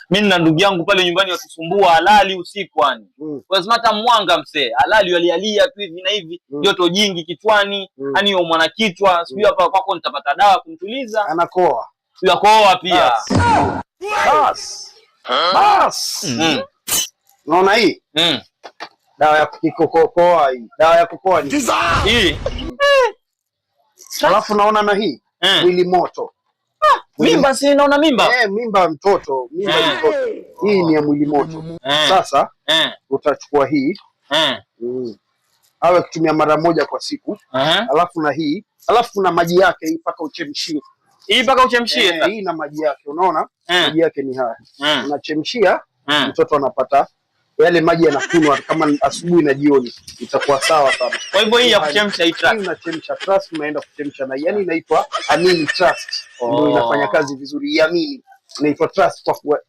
Mimi na ndugu yangu pale nyumbani watusumbua, halali usiku yani. Lazima hata mwanga msee, halali walialia tu hivi na hivi, joto jingi kichwani, yani mm. Mwana kichwa, sijui hapa kwako nitapata dawa kumtuliza. Anakoa. Sijui akoa pia. Bas. Bas. Unaona hii? Dawa ya kikokoa hii. Dawa ya kukoa ni hii. Alafu naona na hii mwili moto. Mimba, si naona mimba. Eh, mimba ya mtoto, mimba ya mtoto. Hii ni ya mwili moto. Sasa utachukua hii. Awe kutumia mara moja kwa siku. Alafu na hii, alafu na maji yake hii mpaka uchemshie. Hii mpaka uchemshie. Eh, hii na maji yake, unaona? Maji yake ni haya. Unachemshia, mtoto anapata yale maji yanakunywa kama asubuhi na jioni, itakuwa sawa sana. Kwa hivyo hii ya kuchemsha hii trust. Hii unachemsha trust, unaenda kuchemsha na yani inaitwa Amini Trust. Ndio inafanya kazi vizuri. Iamini. Inaitwa trust kwa